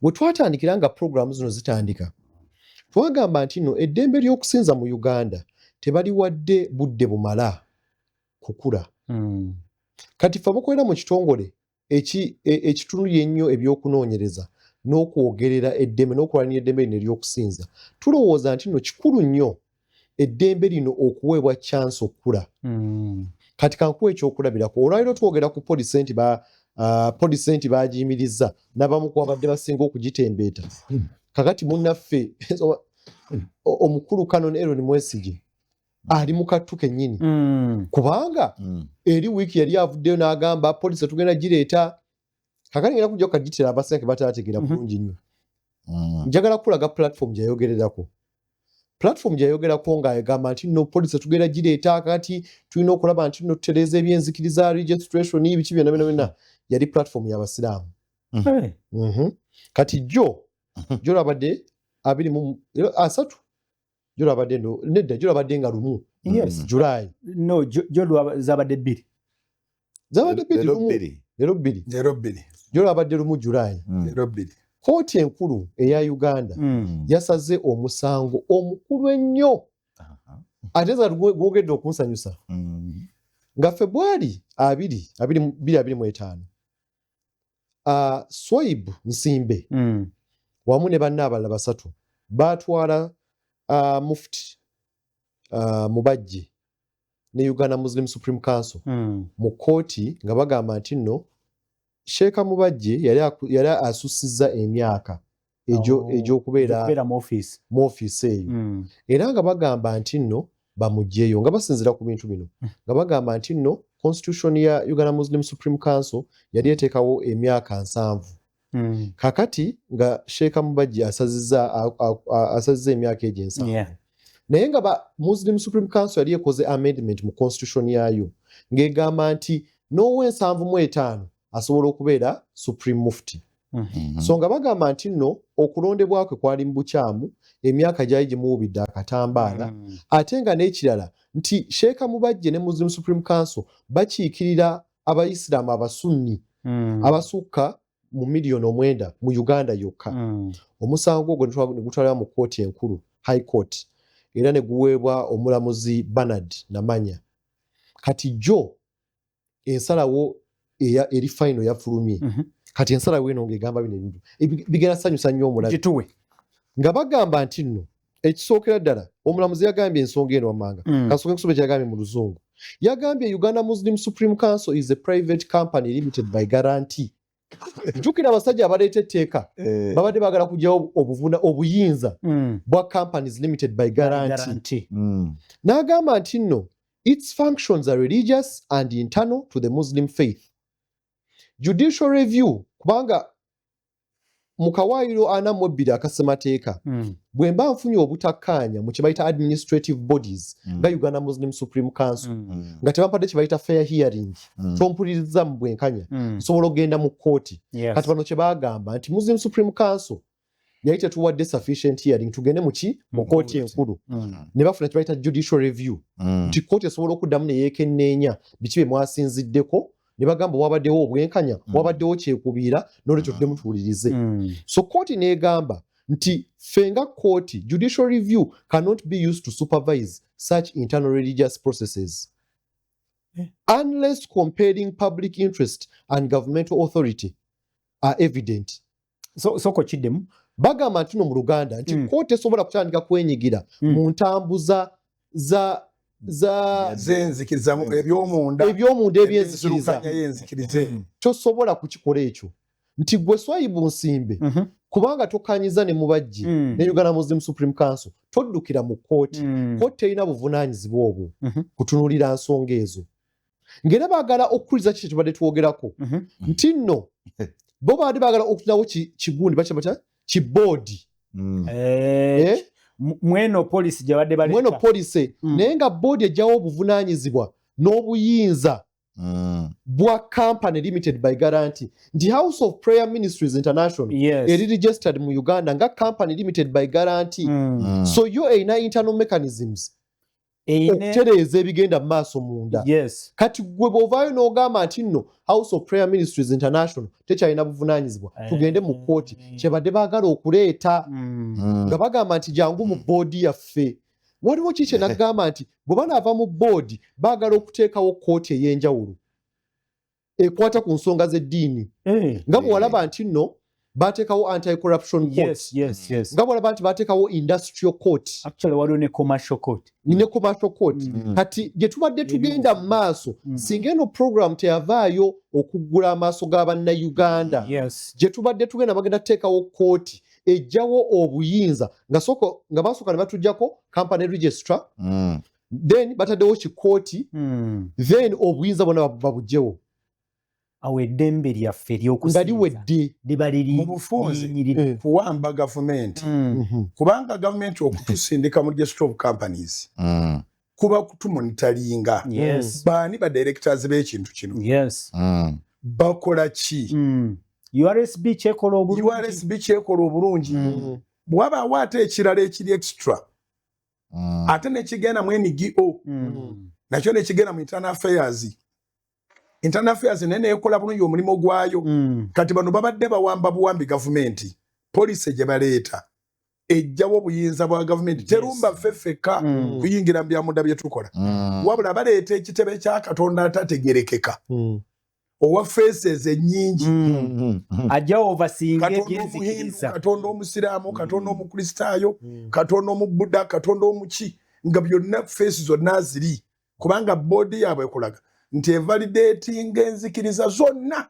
Bwe twatandikira nga puroguramu zino zitandika, twagamba nti nno eddembe ly'okusinza mu Uganda tebaliwadde budde bumala kukula. Kati ffe abakolera mu kitongole ekitunulira ennyo ebyokunoonyereza n'okwogerera eddembe n'okulwanirira eddembe lino ery'okusinza, tulowooza nti nno kikulu nnyo eddembe lino okuweebwa chance okukula. Kati kankuwa ekyokulabirako. Olwaliro twogera ku policy nti ba policy nti bagiyimirizza n'abamu ku babadde basinga okugitembeeta. Kakati munnaffe omukulu Canon Aaron Mwesigye ali mu kattu kennyini, kubanga eri wiiki yali avuddeyo n'agamba policy tugenda gireeta. Kakati ngenda kujja kukagitira abasenke bataategeera bulungi nnyo. Njagala kulaga platform gyeyayogererako, platform gyeyayogerako ng'agamba nti no, policy tugenda gireeta, kakati tulina okulaba nti no tutereeza ebyenzikiriza, registration, biki byonna byonna byonna. Yali platform y'abasiraamu. Hey. Kati jjo lwabadde abiri mu asatu, jjo lwabadde no nedda, jjo lwabadde nga 1 July. No, jo zabadde 2. Zabadde 2. Leero 1. 2. Leero 2. Leero 2. Jjo lwabadde 1 July. Leero 2. Kooti enkulu eya Uganda yasaze omusango omukulu ennyo, ate za gwogedde okunsanyusa, nga Febwali abiri abiri 2025, Swaib Nsimbe wamu ne banne abalala basatu baatwala Mufti Mubajje ne Uganda Muslim Supreme Council mu kooti, nga bagamba nti nno Sheeka Mubajje yali asusizza emyaka egyo egy'okubeera okubeera mu office. Mu ofiisi eyo. Era nga bagamba nti nno bamuggyeyo nga basinziira ku bintu bino, nga bagamba nti nno constitution ya Uganda Muslim Supreme Council yali eteekawo emyaka 70. Kakati nga Sheeka Mubajje asazizza emyaka egyo 70, naye nga ba Muslim Supreme Council yali ekoze amendment mu constitution yaayo ng'egamba nti n'ow'ensanvu mu etaano asobola okubeera supreme mufti. So nga bagamba nti nno okulondebwa kwe kwali mu bukyamu, emyaka gyali gimuwubidde akatambaala. Ate nga n'ekirala nti Sheeka Mubajje ne Muslim Supreme Council bakiikirira abayisiraamu abasunni abasukka mu miliyoni 9 mu Uganda yokka. Omusango ogwo ne gutwalibwa mu kkooti enkulu, High Court, era ne guweebwa omulamuzi Bernard Namanya. Kati jjo ensalawo eri final yafulumye. Kati ensalawo eno ng'egamba bino ebintu bigenda sanyusa nnyo omulabi. Gituwe. Nga bagamba nti nno ekisookera ddala omulamuzi yagambye ensonga eno wammanga. Kasooke nkusome kyeyagambye mu Luzungu. Yagambye Uganda Muslim Supreme Council is a private company limited by guarantee. Jjukira abasajja abaleeta etteeka babadde baagala kugyawo obuvuna obuyinza bwa companies limited by guarantee. Guarantee. N'agamba nti nno its functions are religious and internal to the Muslim faith. Judicial review, kubanga mu kawaayiro 42 akasemateeka, bwe mba nfunye obutakkaanya mu kye bayita administrative bodies nga Uganda Muslim Supreme Council, nga tebampadde kye bayita fair hearing, tompuliriza mu bwenkanya, nsobola okugenda mu kkooti. Kati bano kye baagamba nti Muslim Supreme Council yali tetuwadde sufficient hearing, tugende muki mu kkooti enkulu. Ne bafuna kye bayita judicial review, nti kkooti esobola okuddamu ne yeekenneenya biki bye mwasinziddeko, ne bagamba wabaddewo obwenkanya, wabaddewo kyekubiira, n'olwekyo tuddemu tuwulirize. So kkooti n'egamba nti ffe nga kkooti, judicial review cannot be used to supervise such internal religious processes unless compelling public interest and governmental authority are evident. So soko kiddemu. Bagamba nti no mu Luganda nti kkooti esobola kutandika kwenyigira mu ntambuza za zenzikiriza ebyomunda. Ebyomunda ebyenzikiriza. Ebyenzirukanya y'enzikiriza eyo. Tosobola kukikola ekyo nti gwe Swayibu Nsimbe, kubanga tokanyiza ne Mubajje ne Uganda Muslim Supreme Council, toddukira mu kkooti. Kkooti terina buvunaanyizibwa obwo kutunuulira nsonga ezo. Ng'era baagala okukuliza ki kyetubadde twogerako, nti nno bo baadde baagala okutunawo kigundi bakya batya, kiboodi. Eh, Eh? mweno policy gye badde baleeta. Mweno policy, naye nga boodi ejjawo obuvunaanyizibwa n'obuyinza bwa company limited by guarantee, nti House of Prayer Ministries International eri registered mu Uganda nga company limited by guarantee. So yo erina internal mechanisms. Okutereeza ebigenda mu maaso munda. Kati gwe bw'ovaayo n'ogamba nti nno House of Prayer Ministries International tekyalina buvunaanyizibwa, tugende mu kkooti, kyebadde baagala okuleeta nga bagamba nti jangu mu boodi yaffe. Waliwo ki kye nagamba nti bwe banaava mu boodi, baagala okuteekawo kkooti ey'enjawulo ekwata ku nsonga z'eddiini, nga bwe walaba nti nno bateekawo Anti-Corruption Court, nga bwolaba nti bateekawo Industrial Court. Actually, waliwo ne Commercial Court. Ne Commercial Court. Kati gye tubadde tugenda mu maaso, singa eno program teyavaayo okuggula amaaso g'abannayuganda, gye tubadde tugenda, bagenda kuteekawo kooti ejjawo obuyinza nga basooka ne batuggyako company registrar, then bataddewo kikooti, then obuyinza bwonna babuggyewo. Awo eddembe lyaffe Nga ery'okusinza liwedde. Liba liri Mu bufunze, liyinyirira. Kuwamba gavumenti, kubanga gavumenti okutusindika mu Registrar of Companies kuba kutumonitoringa baani ba directors b'ekintu kino, bakola ki. URSB kyekola obulungi. URSB kyekola obulungi. Bwabaawo ate ekirala ekiri extra, ate nekigenda mu NGO, nakyo nekigenda mu internal affairs. Internal affairs naye neekola bulungi omulimu gwayo. Kati bano babadde bawamba buwambi gavumenti. Policy gye baleeta ejjawo obuyinza bwa gavumenti. Terumba ffe ffekka kuyingira mu byamunda bye tukola, wabula baleeta ekitebe kya Katonda atategerekeka, owa faces ennyingi. Ajja overseeing Katonda Omuhindu, ebyenzikiriza. Katonda Omusiraamu, Katonda Omukristaayo, Katonda Omubuddha, Katonda omuki, nga byonna face zonna ziri, kubanga boodi yaabwe ekulaga nti evalidatinga enzikiriza zonna.